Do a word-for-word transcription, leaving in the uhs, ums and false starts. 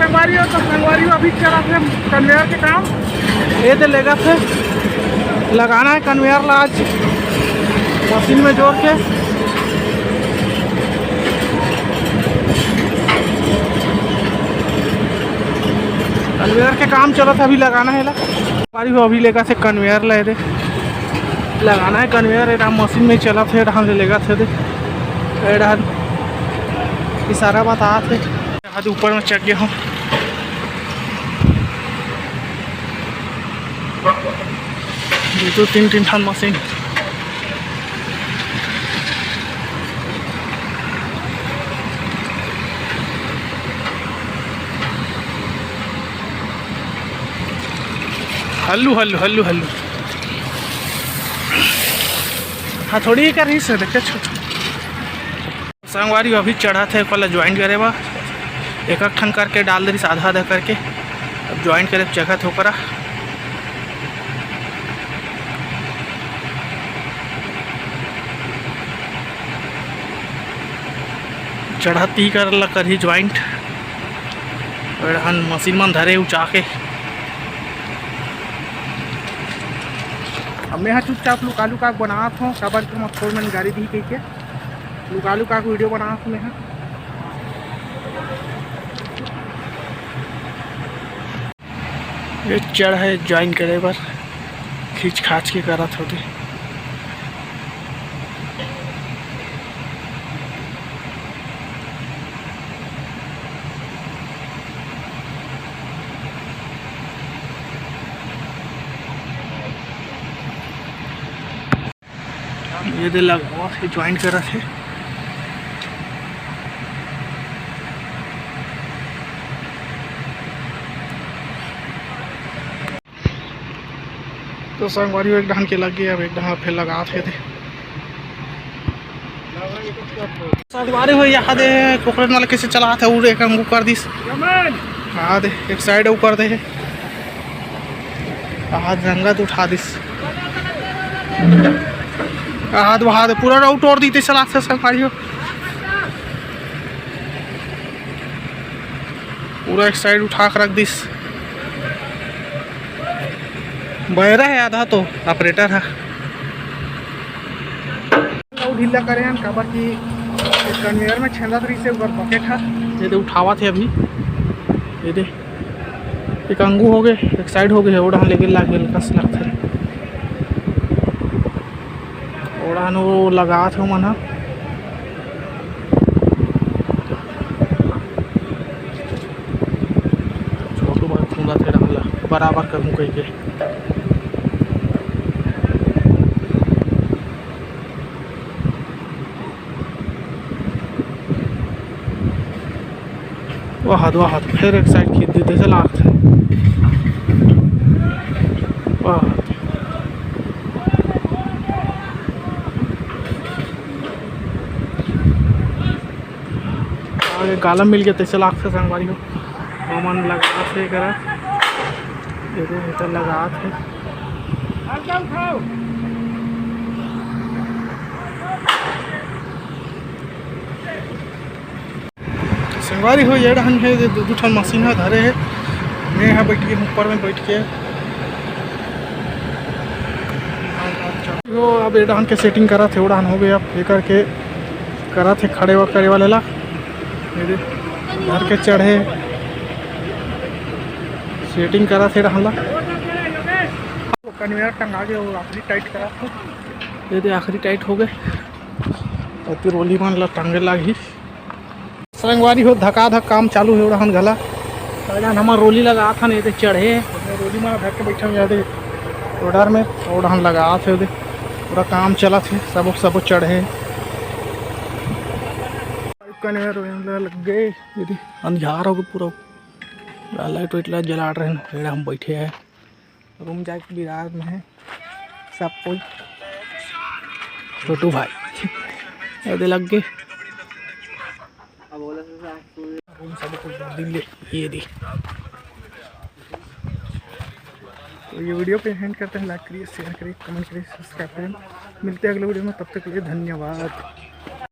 संगवारी हो, तो संगवारी हो, अभी चलत हे कन्वेयर के काम। ये दे लेगत हे, लगाना हे कन्वेयर ला आज मशीन में जोर के। कन्वेयर के काम चलत हे, अभी लगाना हे ला। संगवारी हो, अभी लेगत हे कन्वेयर ला, ये दे लगाना हे कन्वेयर, ये मशीन में चलत हे, ये डहन ले लेगत हे दे, ये डहन इशारा बतात हे। आज ऊपर में चढ़ गया हूँ। ये तो तीन, तीन ठन मशीन। हल्लू, हल्लू, हल्लू, हल्लू। हाँ, थोड़ी ही कर रही से, देखे, छोटा। संगवारी अभी चढ़त हे, ओकर ला ज्वाइन करे बर एक एक ठन करके डाल दे रहिस, आधा आधा करके। अब ज्वाइन करे चघत हे ओकरा। चढ़त ही कर ला करही ज्वाइंट। एड़हन मशीन मन धरे उचा के। अब मैं ह चुपचाप लुका लुका के बनात हूँ, काबर कि मोर फोन मन गारी दी कहिके। लुका लुका के वीडियो बनात हूँ मैं ह। ये चढ़ हे ज्वाइन करे बर, खींच खाच के करत होते। ये दे लगावत हे, ज्वाइन करत हे। तो संगवारी हो, एक डहन के लग गए, अब एक डहन फिर लगात हे दे। संगवारी हो, यहाँ दे कोकरेट वाला कैसे चलात हे, उड़े एक अंगू कर दिस। हाँ दे, एक साइड ऊपर दे। आहा, रंगत उठा दिस। आहा, वहा दे, पूरा राउट तोड़ दी, तइसे लागथे संगवारी हो। पूरा एक साइड उठा के रख दिस। बैरा हे आधा तो, ऑपरेटर हे। अउ ढीला करे हन, काबर कि कन्वेयर में छेंदत रहिसे, ओकर बकेट ह। ये दे उठावत हे अभी, ये दे एक अंगू हो गए, एक साइड हो गए, ओ डहन लेगे लाग गेल कस लगथे। ओ डहन वो लगात हे मन ह। छोटू भाई खुंदत हे डहन ला, बराबर करहूँ कहिके। वाह, वाह, फिर एक साइड खींच देते, चला आते। वाह। आगे गाला मिल गया, तइसे लागथे संगवारी हो। ओमन लगात हे करा, एदे हेतर लगात हे। संगवारी हो, ये डहन हे, दू, दू ठन मशीन ह धरे हे। मैं ह बैठ के ऊपर में बैठ के। हो, अब ये डहन के सेटिंग करत हे, वो डहन हो गया। अब ये करके करत हे खड़े व-, करे वाले ला। ये दे, धर के चढ़े, सेटिंग करत हे डहन ला। कन्वेयर टंगा के वो आखिरी टाइट करत हे। ये दे, आखिरी टाइट हो गए। अति रोली मन ला टांगे लागही। संगवारी हो, धकाधक काम चालू हे, ओड़हन घला। ओड़हन हमर रोली लगात हन, एदे चढ़े। रोली मन धर के बैठे हन, एदे लोडर में, ओड़हन लगात हे, एदे पूरा काम चलत हे, सबो, सबो चढ़े। कन्वेयर ओला लग गए, एदे अंधियार हो गए पूरा, पूरा लाइट वाइट ला जलात रहे, एड़ा हम बैठे हैं। रूम जाके बिराज में है सब कोई। छोटू भाई, ये दे लग गए। रूम सब कोई दिल ले, ये दे। तो ये वीडियो पे एंड करते हैं। लाइक करिए, शेयर करिए, कमेंट करिए, सब्सक्राइब करिए। मिलते हैं अगले वीडियो में, तब तक के लिए धन्यवाद।